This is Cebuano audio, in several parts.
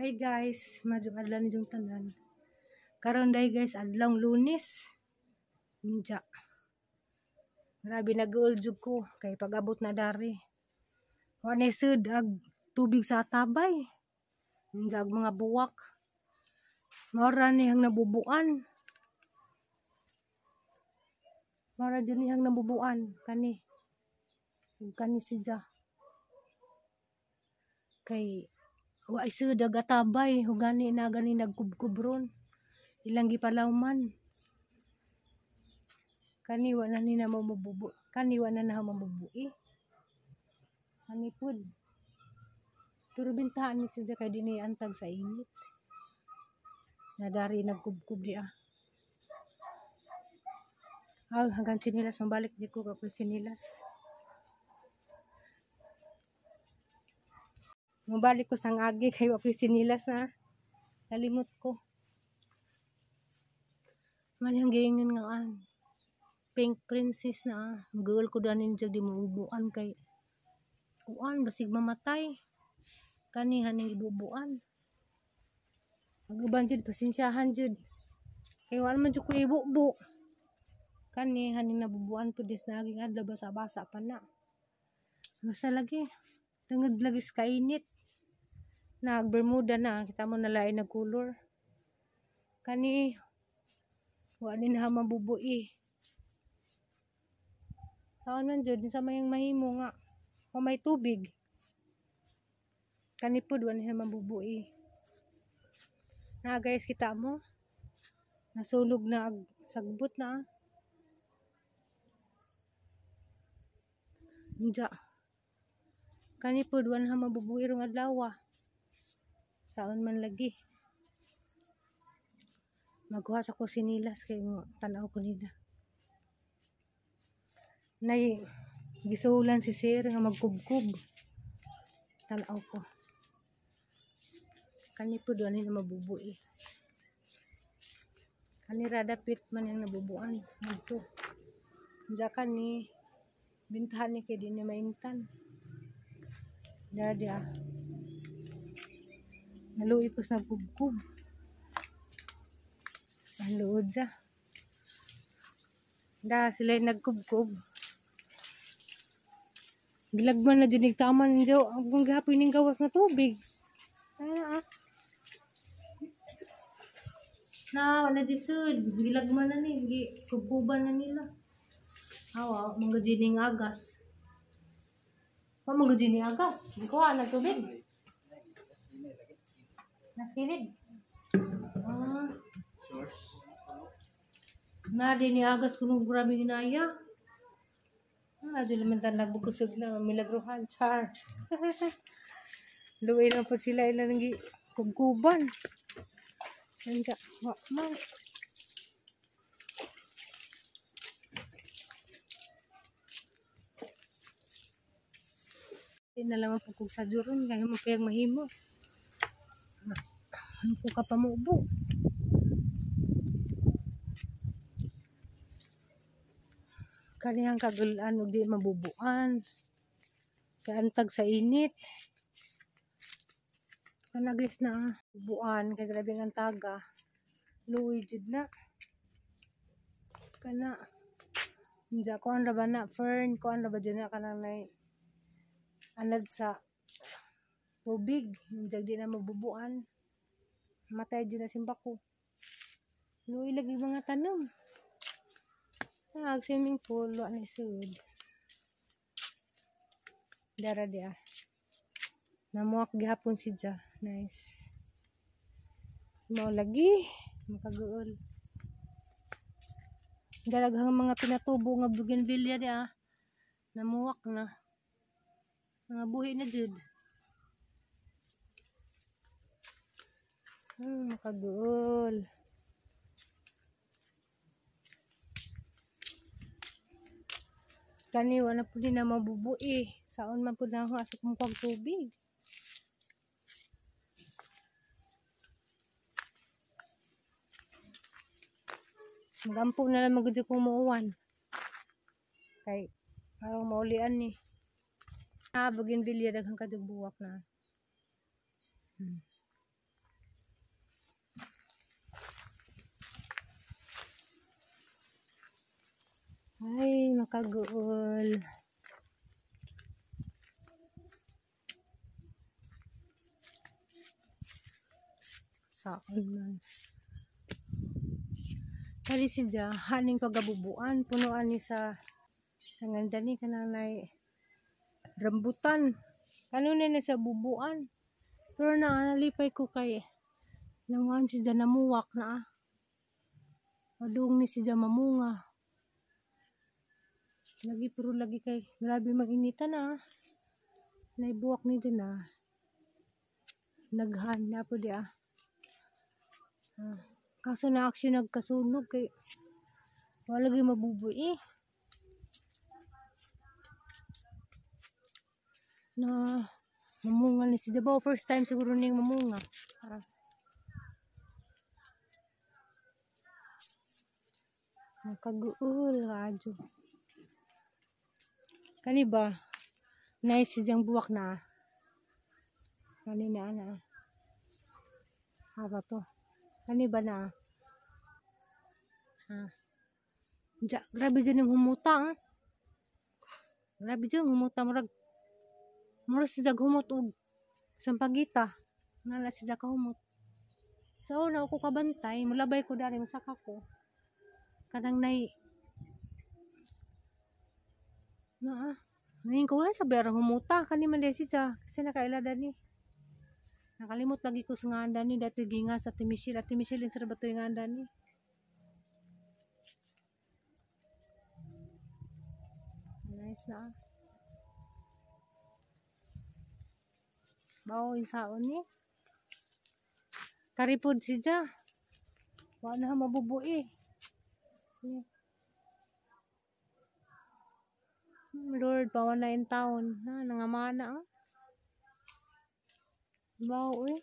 Hi guys, maayong adlaw ninyong tanan. Karon day guys, adlawng Lunes. Unja. Grabe nag-uol jud ko kay pag-abot na dari. Wa na sud ag tubig sa tabay. Unja ag mga buwak. Mora ni hang nabubuan. Mora jud ni hang nabubuan kani. Ug kani siya. Kay wa isud ag atabay, hugani na gani nagkubkub ron. Ilang gipalawman. Kani wa na ni na mabubu. Kani wa na na mabubui. Kani pud. Pero bintahan ni siya kay dinhi antag sa init. Nadari nagkubkub di ah. Ah, hanggang sinilas mabalik di ko kapoy sinilas. Mabalik ko sang agi kay wa koy sinilas na. Nalimot ko. Man yung giingon nga an. Pink princess na ah. Girl ko danin dyan di maubuan kay kuan basig mamatay. Kani haning ibubuan. Ang uban jud pasensyahan jud. Kay wala man jud ko ibubo. Kani haning nabubuan pud dis na aging adlaw basa-basa pa na. Basta lagi tungod lagi sa kainit. Nag-bermuda na, kita mo na lain nag-color. Kani wa ni na mabubui. Saan man jud sa mayang mahimo nga wa may tubig. Kani pud wa ni na mabubui. Na guys, kita mo nasunog na ag sagbot na. Unja. Kani pud wa na mabubui rong adlaw. Saon man lagi. Magkuha sa ko sinilas kay mo tan-aw ko nila. Nay gisulan si sir nga magkubkub. Tan-aw ko. Kani pud wa ni na mabubui. Kani ra dapit man yang nabubuan ngadto. Unja kani bintahan ni kay di ni maintan. Dara di ah. Naluoy ko sa nagkubkub. Ang luod siya. Da sila nagkubkub. Gilagman na dyan taman dyan. Ang gihapon ning gawas nga tubig. Ano ah. Na, wala dyan sud. Gilagman na ni. Kubkuban na nila. Awa, mga dyan ning agas. O, mga dyan ning agas. Di ko na tubig. Naskinig. Ah. Source. Na din ni agas kunong grabe hinaya. Ah, adyo naman tan nagbukusog na milagruhan char. Luoy na po sila ilang gi kubkuban. Anja, wa man. Di na lamang po kog sa duron kay mo payag mahimo. Ano ko ka pamubo. Kanihang kagulan og di mabubuan. Kay antag sa init. Kana guys na bubuan kay grabe ang antaga. Luoy jud na. Kana unja kuan ra ba na fern kuan ra ba jud na kanang nay anad sa tubig unja di na mabubuan. Matay jud na simbako. Luoy lagi mga tanom. Ag swimming pool wa ni sud. Dara di ah. Namuak gihapon si Ja. Nice. Mao lagi makaguol. Dalaghang mga pinatubo nga bougainvillea di ah. Namuak na. Mga buhi na jud. Makaguol. Kani wala pud ni na mabubui. Saon man pud na ako asa kumukuha og tubig. Magampo na lang magud kung muuwan. Kay parang maulian ni. Ah, bougainvillea daghang kadug buwak na. Kaguol. Saan man. Kali siya, haning pagabubuan, punuan ni sa nganda ni kanang rambutan. Kanunay na sa bubuan. Pero nalipay ko kay nanguan siya namuwak na. Padung ni siya mamunga. Lagi pero lagi kay grabe mag-inita na. Naibuwak ni din na. Naghan na po di ah. Kaso na action nagkasunog kay wala lagi mabubuy eh. Na mamunga ni si Jabaw. First time siguro niyang mamunga. Kaguol kaadyo. Kani ba? Nice siyang buwak na. Kani na na. Haba to. Kani ba na? Ha. Ja, grabe dyan yung humuta. Ah. Grabe dyan humuta murag. Murag siya humot og sampagita. Ngala siya kahumot. Sa una ako kabantay, mulabay ko dari masaka ko. Kanang nay naa. Ngayon ko sa berang humuta kani man desi siya kasi nakaila dani. Nakalimot lagi ko sa nganda ni dati ginga sa Ate Michelle. Ate Michelle sa bato yung nganda ni. Nice na. Bao insaon ni. Karipod siya. Wa na mabubui. Lord, bawa na in town. Na, nangamana ah. Bao eh.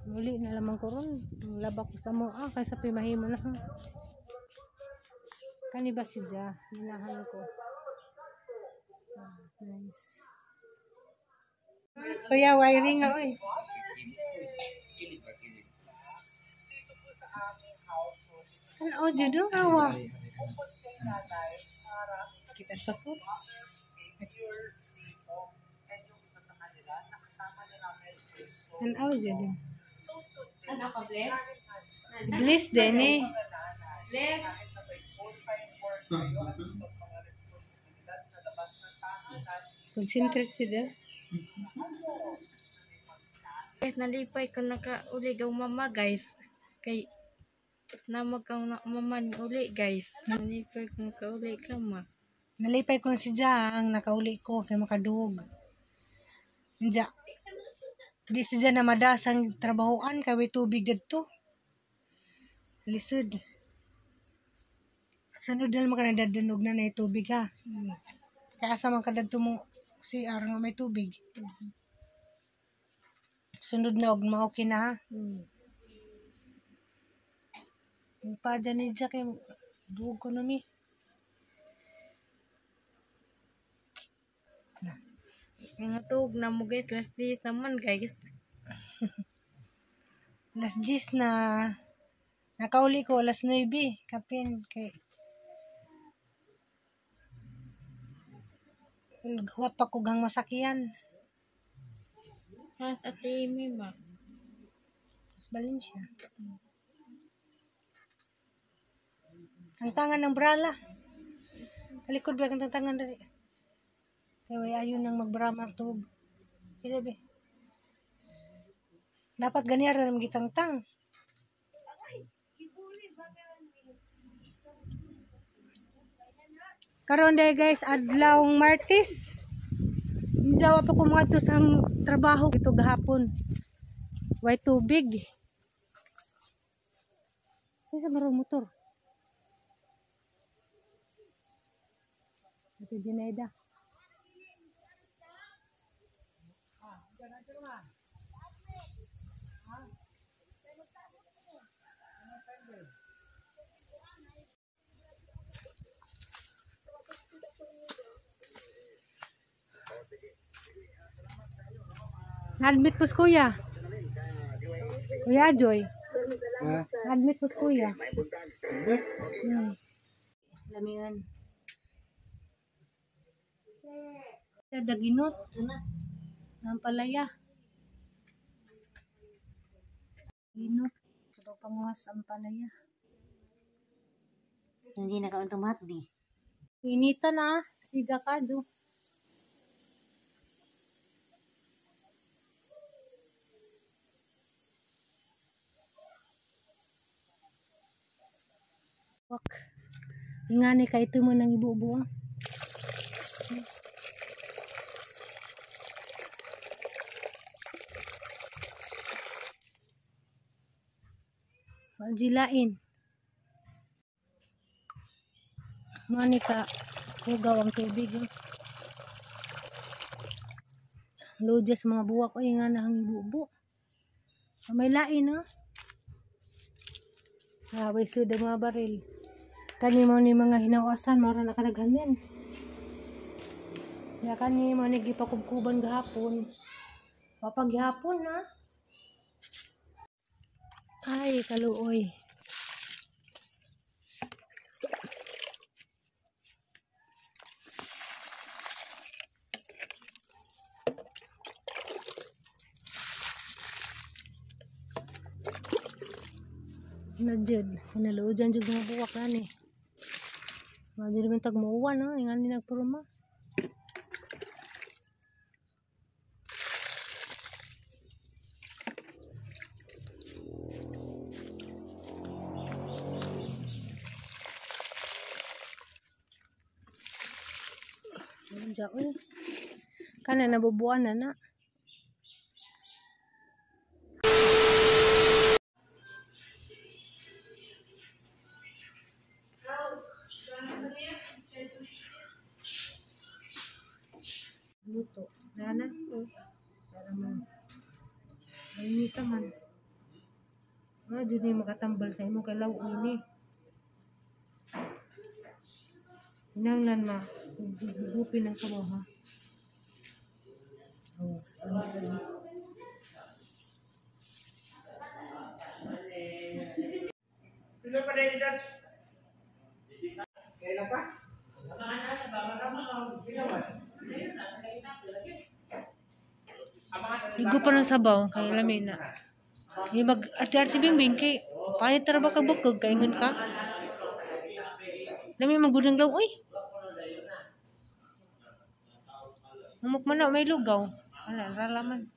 Muli na lamang ko ron. Laba ko sa mo. Ah, kaysa pimahimo na. Kani ba siya? Minahan ko. Ah, nice. Kuya, wiring nga oy. Ano judo awa? Kita pastor. Ano judo? Ano ka bless? Bless din eh. Bless. Concentrate siya. Guys, nalipay ko nakaulig ang mama guys. Kay namag kang mama ni uli guys. Nalipay ko nakauli ka ma. Nalipay ko na si Jang, nakauli ko kay makaduog. Nja. Di si Jang na madasang trabahoan kay tubig didto. Lisod. Sunod na naman ka nadadanog na na tubig ha. Kaya asa man ka dadto mo CR nga may tubig. Sunod na og ma-okay na ha. Pa dyan ni Jack yung duog ko na mi. Mga tuog na mo guys, last 10 naman guys. Last 10 na nakauli ko alas 9 kapin kay naghuwat pa ko gang masakyan. Mas Ate Amy ma. Mas balin siya. Ang tangan ng brala. Talikod ba ang tangan dali? Kaya ayun nang magbrama tug. Kaya be. Dapat ganyan ra naman gitangtang. Karon day guys, adlawng Martes. Injawa pa ko mga to sa trabaho ito gahapon. Way tubig. Kinsa marong motor? Ate Dinaida. Na-admit po si Kuya. Kuya Joy. Admit ko kuya. Lamian. Daginot. Ang palaya. Ginot. Sa panguwas ang palaya. Hindi na ka tumat di. Inita na. Siga ka do. Wak. Ingani ka ito mo nang ibubo. Jilain. Mani ka hugaw ang tubig. Lodya sa mga buwak ay nga na ang ibubo. May lain no. Ah, way sud ang mga baril. Kani mo ni mga hinawasan mao ra na kadaghan men. Ya kani mo ni gipakubkuban gahapon. Papaghapon na. Ay, kaluoy. Najud, naluodan jud mga buwak ani. Madiri man tag muuwan no, ingani nagpurma. Diyan, kana nabubuan na na. Luto. Nana? Para mo. Mainita man. Ah, dyan yung makatambal sa imo kay law ini. Hinanglan ma. Gugupin ang sabaw ha. Oh. Pila pa dahil edad? Kailan pa? Igo pa ng sabaw kay lami na. Mag arte-arte bingbing kay panit ra ba ka bukog kaingon ka? Lami magudang law oy. Umok man na may lugaw. Ala ralaman.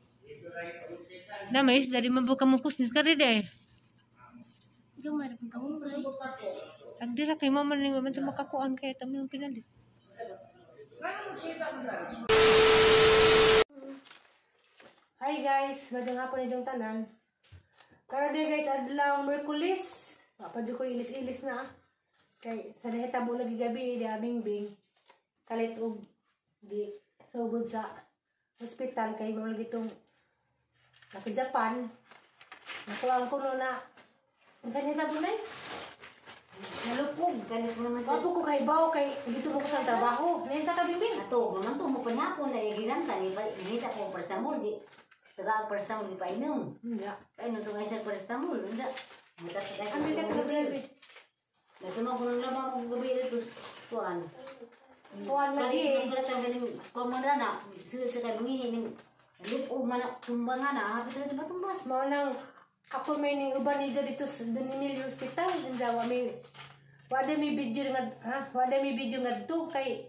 Na may isda di man buka mo kusnis ka rin eh. Agdira kay mama ni man to makakuan kay tamo yung pinalit. Hi guys, magandang hapon inyong tanan. Karon guys, adlaw Miyerkules. Wa pa jud ko ilis-ilis na. Kay sa nahitabo lagi gabi di aming bing kalit og di sugod sa ospital kay mo lagi tong naka Japan. Nakuha ko no na unsa nahitabo nay? Nalupog. Galit mo naman. Wapo ko kay bawo kay dito mo ko sa trabaho. Ngayon sa kabingbing. Ato, naman to mo panapon na igilan ka ni pa ko paracetamol di. Taga paracetamol di pa inom. Hindi. Painom to guys paracetamol, hindi. Mata sa guys. Ano ka taga-grabe? Natumo ko nang laba mo gabi dito kuan. Kuan lagi eh. Kung kalatang ganing kumara na, sa kay mangihi ning lupog man tumbangan na, hapit na tumbas. Mao nang ako may ning uban niya dito sa Don Emilio Hospital. Hindi wa may wala may video nga ha, wala may video ngadto kay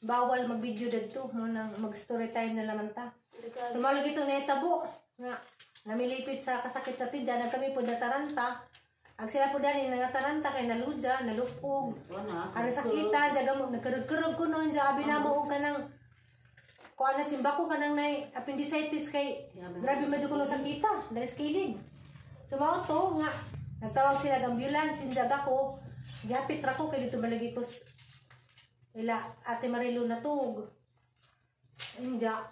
bawal mag-video dadto mo nang mag-story time na naman ta. Tumalog ito nahitabo nga namilipit sa kasakit sa tidya na kami po nataranta. Ang sila po dani nangataranta kay naludya, nalupog. Ara sakita, jaga mo nagkarug-karug ko noon, jaga na mo og kanang kuan na simba ko kanang nay appendicitis kay grabe medyo kuno sakita, dali sa kilid. So mao to nga nagtawag sila ng ambulance, injaga ko. Gihapit ra ko kay dito balagi ko ila Ate Marilu natug. Inja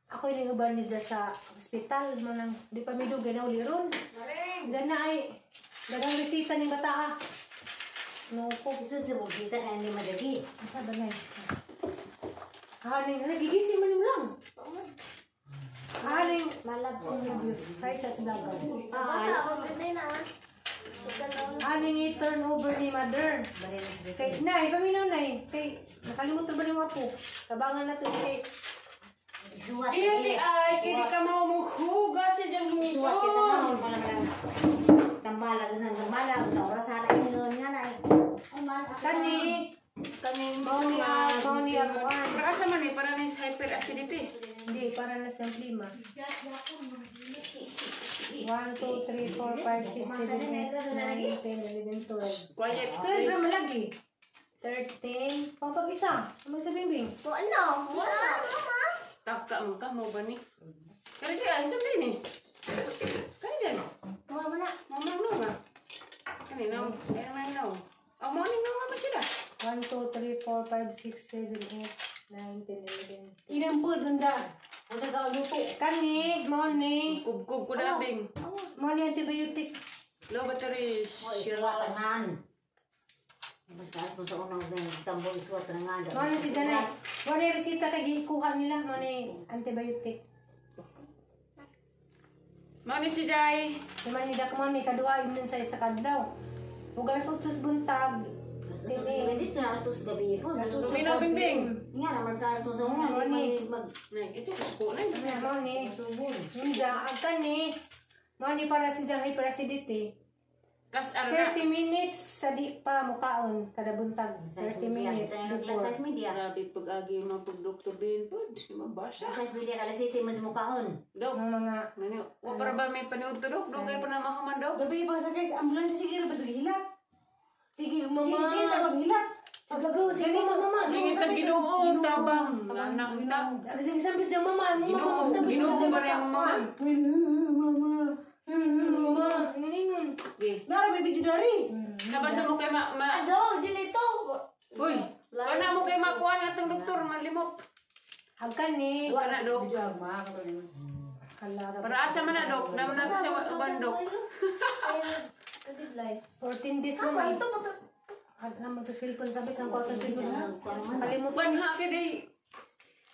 ako yung uban niya sa ospital manang di pa midugay na uli ron. Gana ay daghang resita ning bata. No ko Isa sa bukita kay hindi madagi. asa ba na? Ah, ning nagigising man lang. Aling malab sa review. Kaysa sa dagat. Aling i-turn over ni mother. Kay, nay, paminaw nay. Kay, nakalimutan ba ni mo apo? Tabangan na to kay Isuwat. Beauty ay, kini ka mo muhuga siya diyang Isuwat kita gumisyon. na wala lang. Tambala sa tambala sa oras sa noon nga na. Ay man ako. Kani, Kaning mao ni akuan. Para asa man eh, para na sa hyperacidity. Hindi, para na sa lima. 1, 2, 3, 4, 5, 6, 7, 8, 9, 10, 11, 12. Quiet. 12 na malagi. 13. Pang pag-isa. Ano sa bingbing? Taka mo ka mo ba ni? Kani siya, ay sabi ni. Kani din. Tuwa mo na. Mama no nga. Kani no, ay naman no. Ang mo ni no nga ba sila? 1, 2, 3, 4, 5, 6, 7, 8, 9, 10, 11. Ilang po, ganda. Ang kagaluto. Kani, mao ni. Kubkub ko na bing. Mao ni antibiotic. Low battery. Oh, isuwat tangan. Basta kung sa unang tambo isuwat tangan. Mao ni si Danay. Mao ni resita kay gikuha nila. Mao ni antibiotic. Mao ni si Jai. Naman ni Dak mao ni kaduha yun sa isa kadlaw. Ug alas 8 buntag. Dili dito na alas gabi po. Tuminaw bingbing. Nga naman ka alas sa una Mani. mag Nay, ito ko na. Mao ni. subon. Hindi, ang kani. Mao ni para si Jang hyperacidity. Tas arna. 30 minutes sa di pa mukaon kada buntag. 30 minutes before. Size media. Grabe pag-agi mga pag-doktor din po. Mabasa. Size media kala city mo mukaon. Dok. Ang mga Nani, wa para ba may paniud to dok? Dok kay pa na mahuman dok. Gabi pa sa guys, ambulance sige ra ba hilak. Sige, mama. Hindi ta maghilak. Paglago, sige mama. Ingit na Ginoo tabang. Anak ta. Sige, sabi dyan, mama. Mama, Ginoo, sabi Ginoo dyan, ba rin ang mama? Mama. Mama, ingon. Di. Nara may video dari. Nabasa mo kay ma ma. Uy, kana mo kay makuha nga atong doktor malimok. Hagkan ni. Kana dok. Video agma ka rin. Kalara. Para asa man na dok, nam na sa uban dok. 14 days na. Ito Ano naman to cellphone sabi sa ko sa cellphone. Kalimut. Uban ha kay day.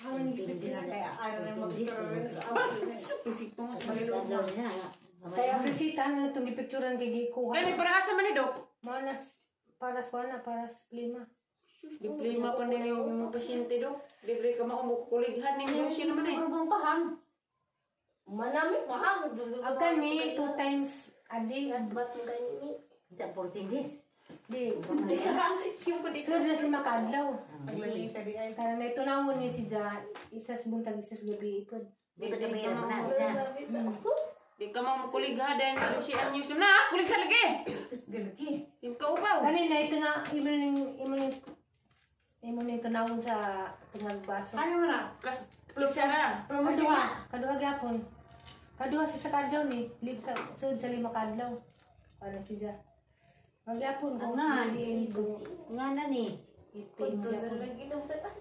Kaya ayaw na mag-video. Isip mo sa malilo. Kaya resita na itong gipicturan kay gikuha. Kani para asa man ni dok? Mao na para sa na para sa plima. Diploma pa na yung mga pasyente dok. Libre ka maumukulighan ninyo siya naman eh. Bang pahang. Ang kani 2 times a day. Sa 14 days. Di. So na sila makadlaw. Paglaling sa di ay. Kaya na ito na ni si Ja, isa sa buntag, isa sa gabi ipod. Di ba tayo mo na sila. Di ka maumukuligha dahil siya ang news na kuligha lagi. Galaki. Yung kaupaw. Kanina ito nga imo ning tunawon sa tungag baso. Ano mo na? Kas isa ra. Kaduha, kaduha gyapon. Kaduha sa kadlaw ni, lib sa sud sa lima kadlaw. Para si Ja. Magyapon ko. Ang nga. Diin ko. Nga na ni. Ipin gyapon.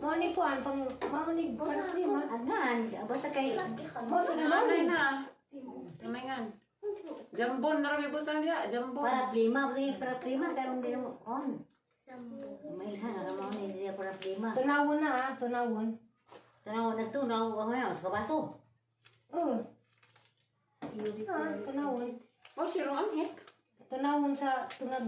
Mao ni kuan pang mao ni para sa lima. Ang nga, basta kay Mao sa Nanay lima. na. Namangan. Jambon na rin butang diya, jambon. para prima, kasi para prima karon din mo on. May ha, mo ni siya para prima. Tunawon na ah, tunawon. Tunaw nagtunaw ko ngayon sa kabaso. Oo. Ah, tunawon. Oh, sirong ang hip. Tunawon sa tungag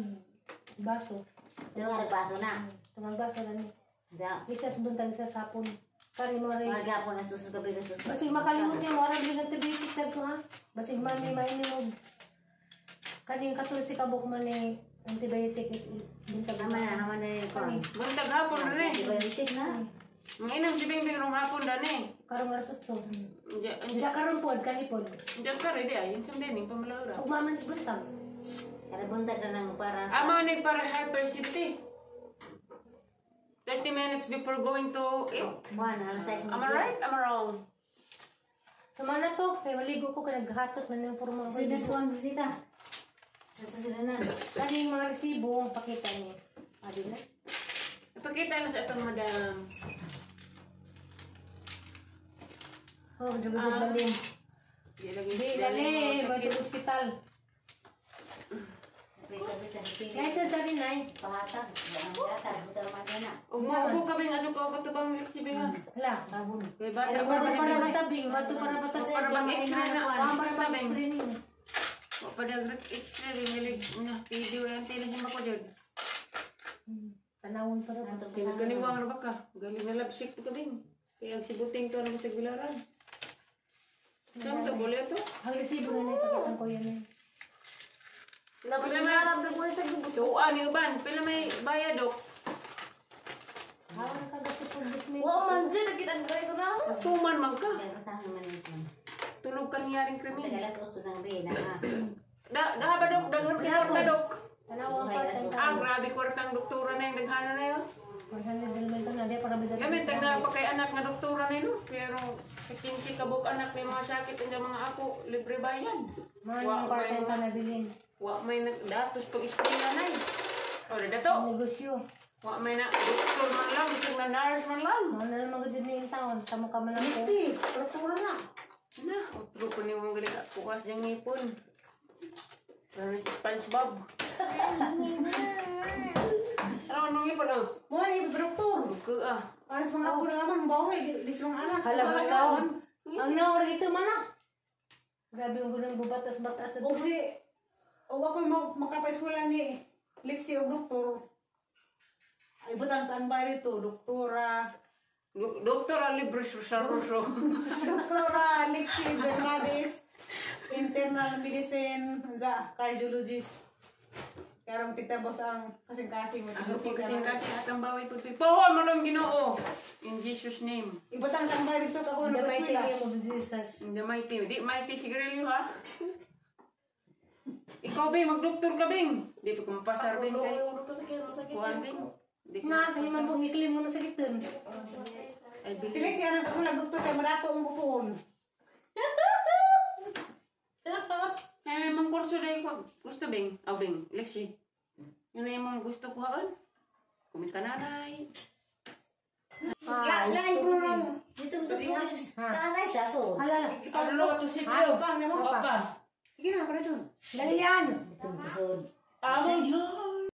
baso. Dengar baso na. Tungag baso na ni. Sa Isa sa buntag, isa sa hapon. Kari mo rin. marga po na susus gabi na susus. Basig makalimot niya, mo arang bilang antibiotic nagko ha. Basig man ni maini mo. Kaning katulad si kabok man ni antibiotic buntag. Ama na ko. Buntag hapon rin eh. Antibiotic na. Manginom si Bingbing rong hapon dan eh. Karong alas 8. Diya, Diya karon pod, kani pod. diya ka rin ay, yun sa din, pamalawra. Ugma man sa buntag. Kada buntag na lang para sa Amo ni para hypercity. 30 minutes before going to eat. Buwan, alas 6. Am I right? Am I wrong? Sama na to, kay maligo ko kay naghatot man ng purma ko. Sila suwan bisita. Sa sila na. Kaning mga resibo pakita ni. Adi na. Ipakita na sa itong madam. Oh, dugo lalim. Di lagi. Di lalim, ba ospital. Bita bita. Kahit sa dati na Pahatag. Pahatag. Buta man na. Ug mo ka bing adto ka patubang Lexi ha. Hala. Kay bata Para pa para matabing, mato para batas. Para bang x-ray na. Para bang x-ray ninyo. Wa pa dag x-ray ring na video ang tila sa mako jud. Tanawon para ba? Kay kaniwang ra ba ka? Galing na labsik to ka bing. Kay ang sibuting to ano sa bilaran. Saan to bole to? Ang resibo na na ipakita ko yan. Eh. Pila may Tuan ni uban, pila may bayad dok. Hawa na kagasto po bismi. Wa man dyan, nakita ko ito na. Tuman man ka. Kaya kasama man ito. Tulog ka niyaring krimen. Alas 8 ng gabi na. Da, daha ba dok? Daghan kay kwarta dok. Tanawa ang kwarta. Ah, grabe kwartang doktora na yung daghana na yun. 100 naman ito na, di para ba Lamin tag na pa kay anak nga doktora na yun. Pero sa 15 kabuk anak may mga sakit ang mga ako, libre bayan. Mahal ang kwarta yung panabilin. Wa may nagdatos pag eskwela na eh. O, dato. Negosyo. Wa may na doktor man lang, isang na nurse man lang. Mahal na lang magajud na yung taon. Tamo ka man lang ko. Si, doktora na. Na, otro ko ni mong galing bukas niyang ngipon. Pero si SpongeBob. Ano anong ngipon oh? Mo ni doktor. Buka ah. Para sa mga apo na naman, bawi, di sa mga anak. Hala, Wala bulaw. naman. Ang nawar ito man ah. Grabe yung gunang bubatas-batas. O si, o ako'y makapaeskwela ni Lexi o doktor. Ay, butang saan ba rito? Doktora, Doktor Ali Bruce Rosario. Doktora Lexi Bernades, internal medicine, za, cardiologist. Karong titabos ang kasing-kasing. Ang kasing-kasing at ang bawi pagpi. Pohon mo lang Ginoo. In Jesus name. Ibutang saan ba rito ako The mighty nag-eskwela. name of Jesus. In the mighty. Di mighty sigarilyo ha. Ikaw Bing, magdoktor ka Bing. Di pa kumapasar Bing kay. Yung doktor sa kaya masakit. Kuhan Bing. Di ko Na, kaya man pong iklim mo na sa kitin. I Si believe. Lexi, anong eskwela doktor kay marato ang upuon. Ay, may mga kurso na ko. Gusto Bing? Oh, Bing. Lexi. Yun na yung mga gusto ko haan. Kumita nanay. Lain ko lang. Dito mo to. Taas sa so. Hala, Ano to si Pio? Pang na mo. Papa. Sige na, para doon. dali yan. Dito to. Amo yun.